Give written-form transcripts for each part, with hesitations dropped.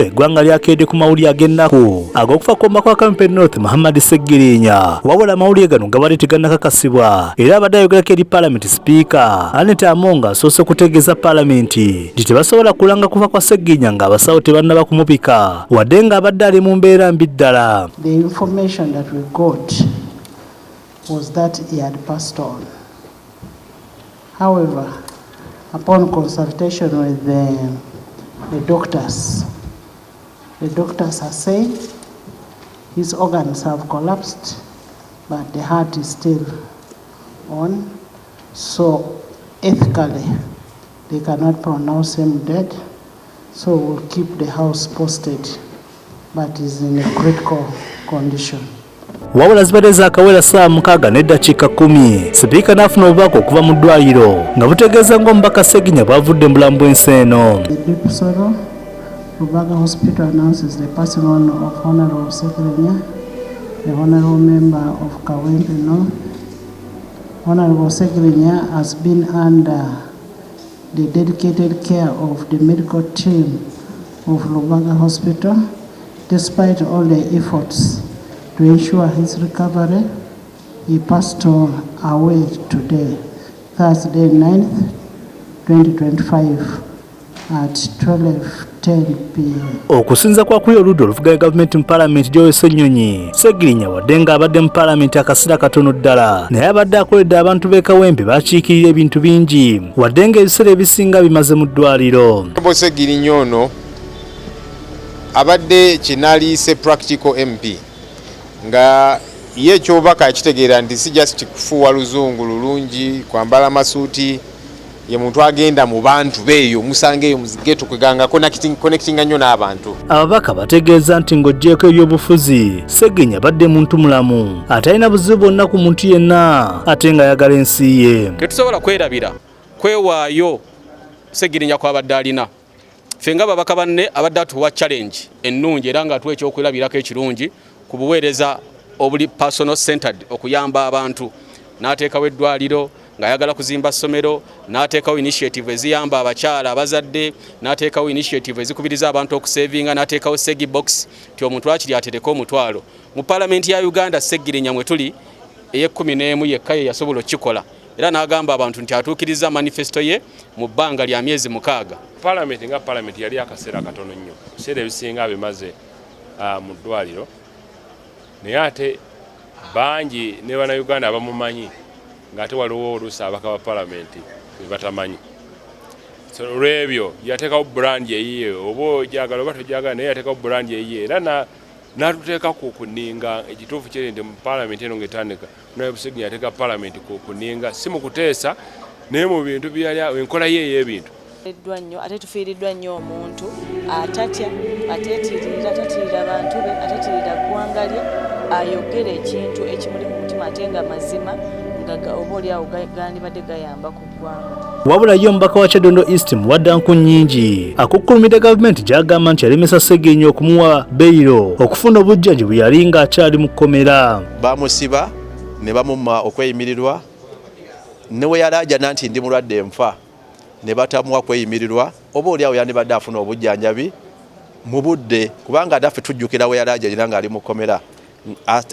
Olwaleero eggwanga lyakeedde ku mawulire ag'ennaku ag'okufa kw'omubaka wa Kawempe North Muhammad Ssegirinya. Wabula amawulire gano gabadde tegannakakasibwa era abadde ayogerako eri Palamenti Sipiika Annet Among asoose kutegeeza Palamenti nti tebasobola kulanga kufa kwa Ssegirinya ng'abasawo tebannaba kumubika wadde ng'abadde ali mu mbeera mbi ddala. The information that we got was that he had passed on. However, upon consultation with the doctors, the doctors are saying his organs have collapsed, but the heart is still on. So ethically, they cannot pronounce him dead. So we'll keep the house posted, but he's in a critical condition. Wabula zibadde zaakawera ssaawa 6:10, sipiika n'afuna obubaka okuva mu ddwaliro nga butegeeza ng'omubaka Ssegirinya bw'avudde mu bulamu bw'ensi eno. With deep sorrow, Rubaga Hospital announces the passing on of Honorable Ssegirinya, the Honorable Member of Kawempe North. Honorable Ssegirinya has been under the dedicated care of the medical team of Rubaga Hospital. Despite all the efforts to ensure his recovery, he passed away today, Thursday 9th, 2025 at 12:10 p.m. Okusinza kwa kulya oludda oluvuganya gavumenti mu Paalamenti Joel Ssenyonyi, Ssegirinya wadde ng'abadde mu Paalamenti akaseera katono ddala, naye abadde akoledde abantu b'e Kawempe bakiikirira ebintu bingi wadde ng'ebiseera ebisinga bimaze mu ddwaliro. Ssegirinya ono abadde kinaliise practical MP nga ye ekyobubaka akitegeera nti si just kufuuwa luzungu lulungi, kwambala masuuti. Ye muntu agenda mu bantu beeyo, musanga eyo mu zi ghetto, kweganga connectinga nnyo n'abantu. Ababaka bategeeza nti ng'oggyeeko ebyobufuzi, Ssegirinya abadde muntu mulamu atalina buzibu bwonna ku muntu yenna ate ng'ayagala ensi ye. Tetusobola kwerabira kwewaayo Ssegirinya kwabadde alina. Ffe nga babaka banne, abadde atuwa challenge ennungi era nga atuwa ekyokulabirako ekirungi ku buweereza obuli personal centered, okuyamba abantu. N'ateekawo eddwaliro, ng'ayagala kuzimba ssomero, n'ateekawo initiative eziyamba abakyala abazadde, n'ateekawo initiative ezikubiriza abantu okusevinga, n'ateekawo Ssegi Box ti omuntu akiri atereke 1000. Mu Paalamenti ya Uganda, Ssegirinya mwe tuli ey'e11 yekka ye yasobola okukikola, era n'agamba abantu nti atuukiriza manifesto ye mu bbanga lya myezi 6. Palamenti nga palamenti yali akaseera katono nnyo. Ebiseera ebisinga bimaze mu ddwaliro, naye ate bangi ne Bannayuganda abamumanyi ng'ate waliwo oluusi abaka ba palamenti be batamanyi. So olw'ebyo yateekawo brand eyiye, oba ojagala oba tojagala, naye yateekawo brand eyiye era n'atuteeka ku kuninga. Ekituufu kiri nti mu palamenti eno ng'etandika, Ssegirinya yateeka palamenti ku kuninga, si mu kuteesa, naye mu bintu byali enkola ye ey'ebintu. Tufiiriddwa nnyo, ate tufiiriddwa nnyo omuntu atatya, ateetirira, atatirira bantu be, atatirira ggwanga lye, ayogera ekintu ekimuli mu mutima ate nga mazima nga oba oliawo gandibadde gayamba ku ggwanga. Wabula ye omubaka wa Kyadondo East Muwadda Nkunnyingi akukkulumidde gavumenti gy'agamba nti yalemesa Ssegirinya okumuwa beyiro okufuna obujjanjabi bwe yali ng'akyali mu kkomera. Bamusiba ne bamumma okweyimirirwa, ne we yalaajana nti ndi mulwadde enfa, ne batamuwa kweyimirirwa. Oba oli awo yandibadde afuna obujjanjabi mu budde, kubanga naffe tujjukira we yalaajanira ng'ali mu kkomera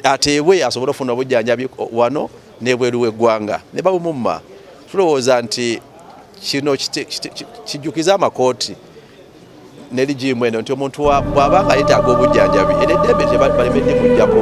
ateebwe asobole okufuna obujjanjabi wano n'ebweru w'eggwanga, ne babumumma. Tulowooza nti kino kijjukiza amakooti ne regime eno nti omuntu bw'aba nga yeetaaga obujjanjabi, era eddembe baleme ddimuggyako.